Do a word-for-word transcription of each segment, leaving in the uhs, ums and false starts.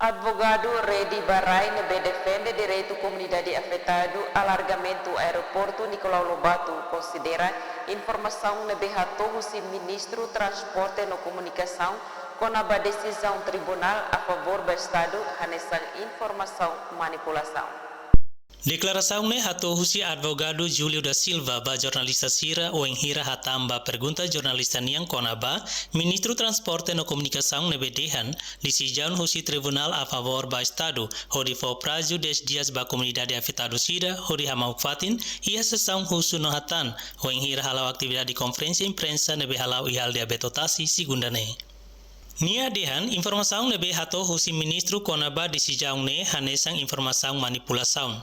Advogadu Redi ba Rai ne'ebé defende direitu komunidade afetadu alargamentu Aeroportu Nicolau Lobato konsidera informasaun ne'ebé hato'o husi Ministru Transporte no Komunikasaun kona-ba desizaun tribunál a favór ba Estadu hanesan informasaun manipulasaun. Deklarasaun ne'e hato'o husi advogadu Júlio da Silva ba jornalista sira wainhira hatán ba pergunta jornalista nian kona-ba Ministru Transporte no Komunikasaun ne'ebé dehan desizaun husi tribunál a favór ba Estadu hodi fó prazu dez dias ba komunidade afetadu sira hodi hamahuk fatin iha sesaun husu no hatán wainhira hala'o atividade konferénsia imprensa ne'ebé hala'o iha aldeia Beto Tasi, segunda ne'e. Nia dehan informasaun ne'ebé hato'o husi ministru kona-ba desizaun ne'e hanesan informasaun manipulasaun.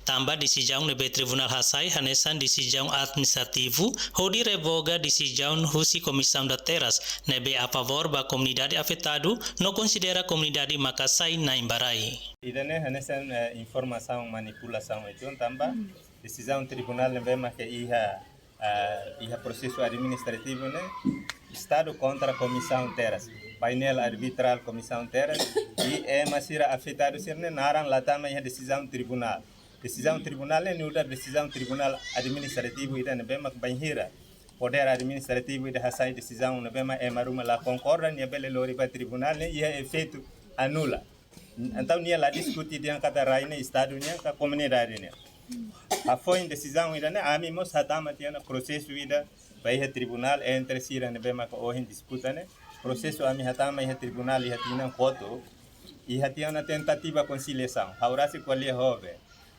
Tanba desizaun ne'ebé tribunál hasai hanesan desizaun administrativu hodi revoga desizaun husi Komisaun da Terras ne'ebé a favór ba komunidade afetadu no konsidera komunidade maka sai na'in ba rai. Ida-ne'e hanesan, eh, informasaun manipulasaun uitoan tanba desizaun tribunál ne'ebé maka iha, ah, iha prosesu administrativu ne'e Estadu kontra Komisaun Terras, painel arbitrál Komisaun Terras, i ema sira afetadu sira-ne'e naran la tama iha desizaun tribunál. Desizaun tribunál ne'e nu'udar desizaun tribunál administrativu ida ne'ebé mak bainhira podér administrativu ida hasai desizaun ne'ebé mak ema ruma la konkorda, nia bele lori ba tribunál ne'e iha efeitu anula. Entaun nia la diskute dehan katak rai ne'e Estadu nian ka komunidade nian. Hafoin desizaun ida-ne'e ami mós hatama tiha ona prosesu ida ba iha tribunál entre sira ne'ebé maka ohin disputa ne'e. Prosesu ami hatama iha tribunál iha tinan kotuk, iha tiha ona tentativa konsiliasaun. Ha'u rasik ko'alia ho be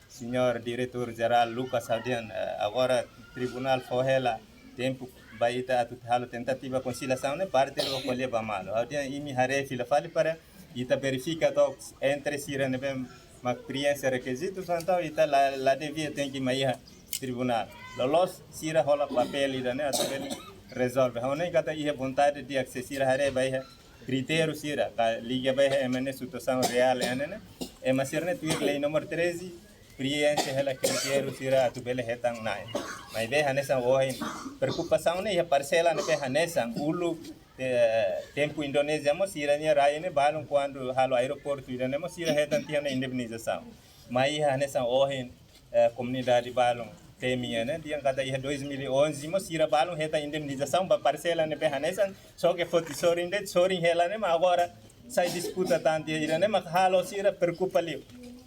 señór Diretór-Jerál Lucas, ha'u dehan, eh, agora tribunál fó hela tempu ba ita atu halo tentativa konsiliasaun ne'e, parte rua ko'alia ba malu. Ha'u dehan imi haree fila fali para ita verifika took entre sira ne'ebé mak prienxe rekizitus, entaun ita la, la devia tenke mai iha tribunál. Loloos sira hola papél ida-ne'e atu bele rezolve. Ha'u hanoin katak iha vontade di'ak, se sira haree ba iha kritériu sira ka liga ba iha ema nia situasaun reál iha ne'e ne'e, ema sira-ne'e tuir lei númeru treze prienxe hela kritériu sira atu bele hetan na'in. Maibé hanesan ohin preokupasaun ne'e iha parsela ne'ebé hanesan uluk, eh, tempu Indonézia mós sira-nia rai ne'e balun kuandu halo aeroportu ida-ne'e mós sira hetan tiha ona indemnizasaun. Mai iha hanesan ohin, eh, komunidade balun temi iha ne'e, dehan katak iha dois mil e onze mós sira balun hetan indemnizasaun ba parsela ne'ebé hanesan, só ke foti sorin de'it, sorin hela ne'e mak agora sai disputa tan tiha, ida-ne'e mak halo sira preokupa liu.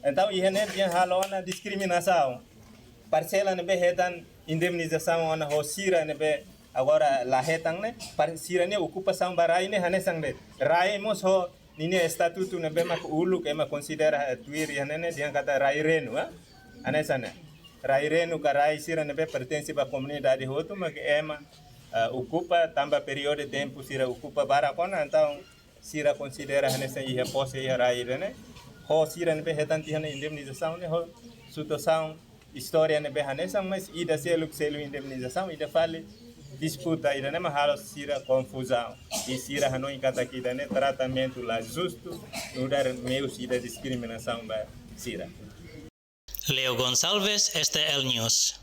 Entaun iha ne'e dehan halo ona diskriminasaun. Parsela ne'ebé hetan indemnizasaun ona ho sira ne'ebé agora la hetan ne'e, par-, sira-nia okupasaun ba rai ne'e hanesan de'it. Rai mós ho ninia estatutu ne'ebé mak uluk ema konsidera, eh, tuir iha ne'e ne'e dehan katak rai renu, ah? Hanesan ne'e. Rai renu ka rai sira ne'ebé pertense ba komunidade hotu mak ema, eh, okupa tanba períodu tempu sira okupa barak ona, entaun sira konsidera hanesan iha pose iha rai ida-ne'e. Ho sira ne'ebé hetan tiha ona indemnizasaun ne'e ho situasaun istória ne'ebé hanesan, mas ida seluk selu indemnizasaun, ida fali disputa, ida-ne'e mak halo sira konfuzaun. I sira hanoin katak ida-ne'e tratamentu la justu, nu'udar meius ida diskriminasaun ba sira. Leo Gonçalves, S T L News.